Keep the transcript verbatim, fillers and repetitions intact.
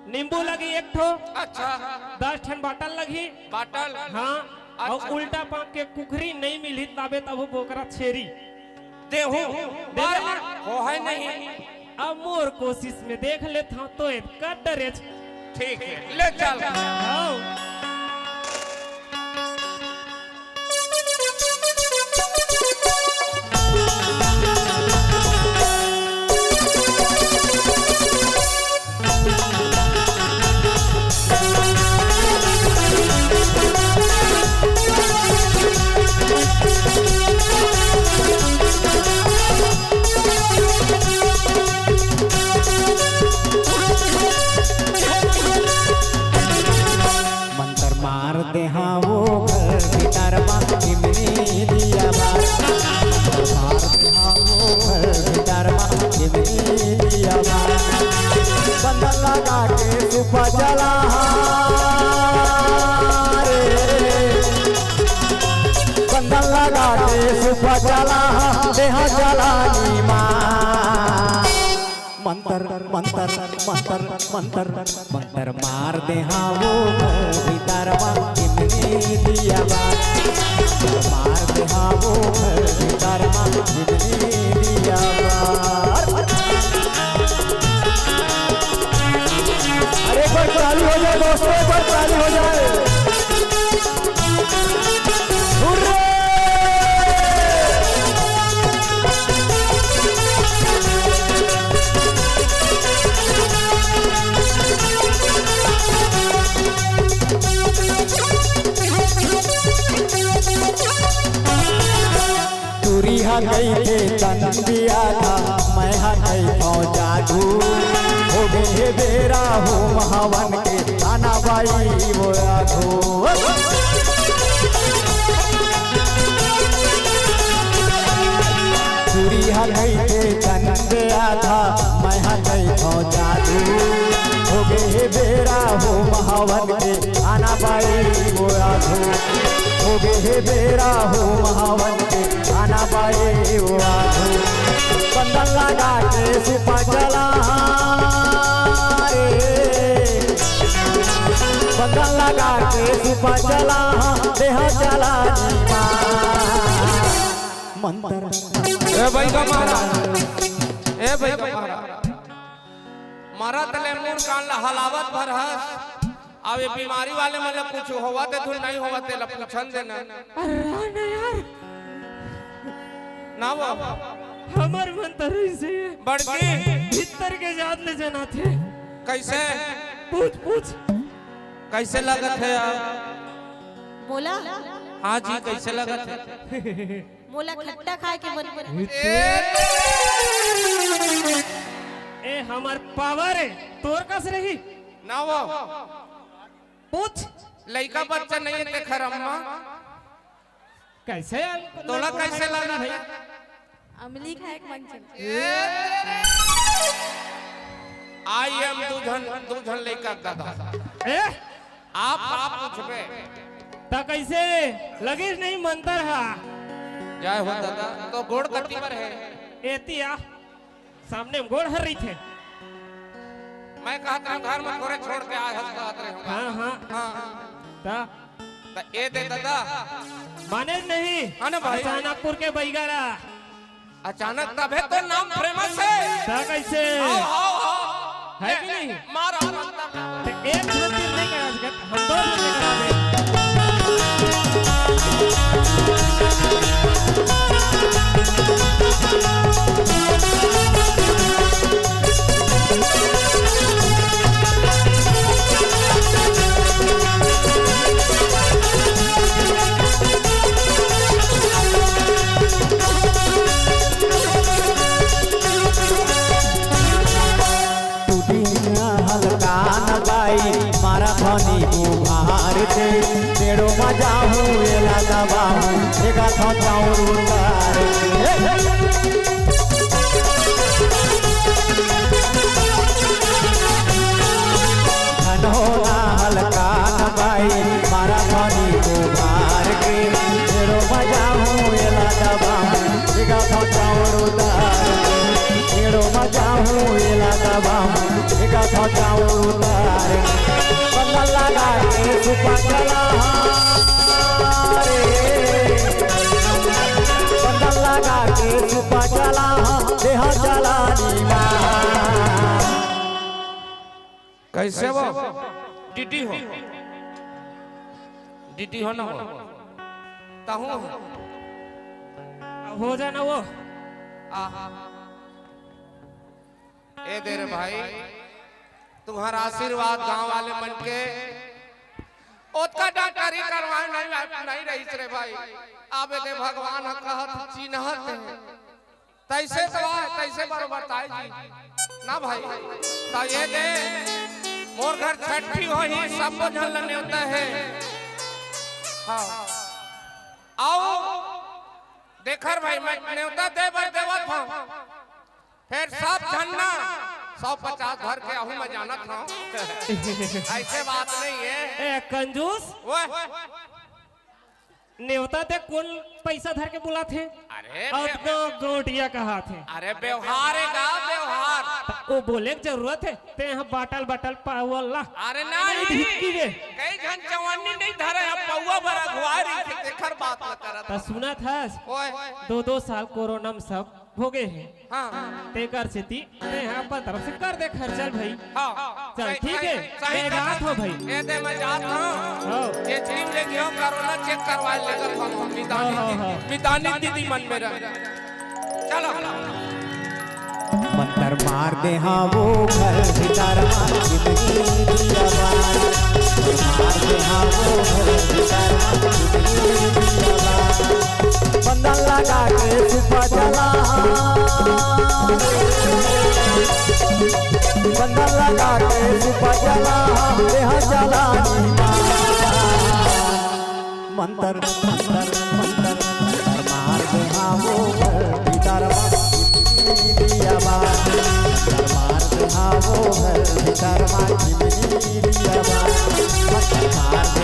नींबू लगी एक ठो। अच्छा। दस ठन बाटल लगी। बाटल। हाँ। अच्छा। अउ उल्टा पाँख के कुकरी नहीं मिलही ताबे तब बोकरा छेरी। देहू। दे दे। हो है नहीं। अब मोर कोशिश में देख लेत हूँ तो एतका डरेच। ठीक है, ले चल। हाँ। मंतर मार देहा वो घर भीतर मा चिमनी दिया बा। मंतर मार देहा वो घर भीतर मा चिमनी दिया बा। बंधन लगा के सुपा जला रे। बंधन लगा के सुपा जला देहा जलानी माँ। मंतर, मंतर, मंतर, मंतर, मंतर मार देहा वो घर भीतर मा चिमनी दिया बा। मंतर मार देहा वो घर भीतर मा चिमनी दिया बा। अरे एक बार ताली हो जाए दोस्तों, एक बार ताली हो जाए। हुर्रे! टूरी हा कहिथे तंदिया था, मैं हा कहिथौं जादू। हो गे हे बेरा होम हवन के, आना बाई वो आघू। टूरी हा कहिथे तंदिया था, मैं हा कहिथौं जादू। हो गे हे बेरा होम हवन के, आना बाई वो आघू। हो गे हे बेरा होम हवन के, आना बाई वो आघू। बंधन लगा के सुपा जला रे। बंधन लगा के सुपा जला, देहा जलानी माँ। मंतर। ए भाई का मारा, ए भाई का मारा। मरत ले मुड़ कान ला हलावत भर हस। अब ये बीमारी वाले मन ला कुछ होवत हे धुन नहीं होवत, तेला पूछन देना। अरे ना यार। ना वो। हमर मंतर ऐसे हे। बड़की। भीतर के जात ले जनाथे। कैसे? पूछ, पूछ। कैसे लगत हे यार? बोला। हाँ जी, कैसे लगत हे? मोला खट्टा खाए के मन कर। ए, हमर पावर हे, तोर कस रही। ना वो। पूछ। लइका बच्चा नहीं हे तेखर अम्मा। कैसे अल-, तोला कैसे लगा? अमली खाए के मन चल। आई एम दू झन, दू झन लइका के दादा। ए? आप, आप पूछबे। त कैसे लगिस नहीं मंतर हा? जय हो दादा, तो गोड़ कति बर हे? एती आ, सामने में गोड़ हर रहिथे। मैं कहत रहे घर में थोरे छोड़ के आए हस कहत रहे हूँ। हाँ, हाँ। हाँ। त? त ए दे दादा। माने नहीं। हाँ ना भाई। अचानकपुर के बैगाड़ा। अचानक तभे तो नाम फेमस हे। त कैसे? आओ, आओ, आओ। हे कि नहीं? मारा मंतर। त एक झन तीर नहीं करा सकत, हम दो झन करा दे। टूटिया हलकान बाई, मारा धनी उभार दे, पेड़ो मजाहू, एला दबाहू, एका थचाऊ उतार दे। धन हो ना हलकान बाई, मारा धनी उभार के, पेड़ो मजाहू, एला दबाहू, एका थचाऊ उतार दे। पेड़ो मजाहू, एला दबाहू, एका बंधन लगा के सुपा चला रे, बंधन लगा के सुपा चला, देहा चला नी माँ। कैसे हो? डीडी हो, डीडी हो ना हो, तहूँ हो। हो जाए ना वो। आहा। ए दे रे भाई, तुम्हारा आशीर्वाद गांव वाले मन के ओतका डॉक्टरी करवाए नहीं, नहीं रहीस रे भाई। अब ए दे भगवान ह कहत चिन्हत हे। तैसे तो आए, तैसे बरोबर ताई जी। ना भाई, तो ए दे मोर घर छठी होही, सबो झन ल नेवता हे। हाँ। आओ, देख रे भाई, मैं नेवता दे बर देवत हूँ। फेर सब झन ना सौ पचास धर के आहू मैं जानत हूँ। ऐसे बात नहीं है। ए, कंजूस। ओए। नेवता ते कोन पैसा धर के बुलाथे? अरे अउ बे- तो गोटिया कहाथे। अरे व्यवहार हे गा, व्यवहार। त ओ बोले के जरूरत हे, ते ह बाटल बाटल पावल ला। अरे नहीं। ढिक्की बे। कई झन चवन्नी नहीं धरे ह, पौवा बर अघुवारी के तेखर बात ल करत। त सुनत हस? ओए। दो दो साल कोरोना में सब भोगे हे। हाँ। तेकर सेती तेहा अपन तरफ से कर दे खर्चा ल भाई। हाँ। चल, सही, ठीक सही, हे, सही मैं कहा। जात हूँ भाई। ए दे मैं जात हूँ। हाँ। ये टीम ले गयो, कोरोना चेक करवा लेकर हम, हम मितानी हाँ, हाँ, दी-, हाँ। मितानी दीदी मन में रह। चलो। मंतर मार दे हाँ वो घर भीतर मा चिमनी दिया बार। मंतर मार दे हाँ वो घर भीतर मा चिमनी दिया बार। बंधन लगा के सुपा चला, बंधन लगा के सुपा चला, देहा चला नी माँ। मंतर, मंतर, मंतर, मंतर मार दे हाँ वो घर भीतर मा चिमनी दिया बार। मंतर मार दे हाँ वो घर भीतर मा चिमनी दिया बार। मंतर मार दे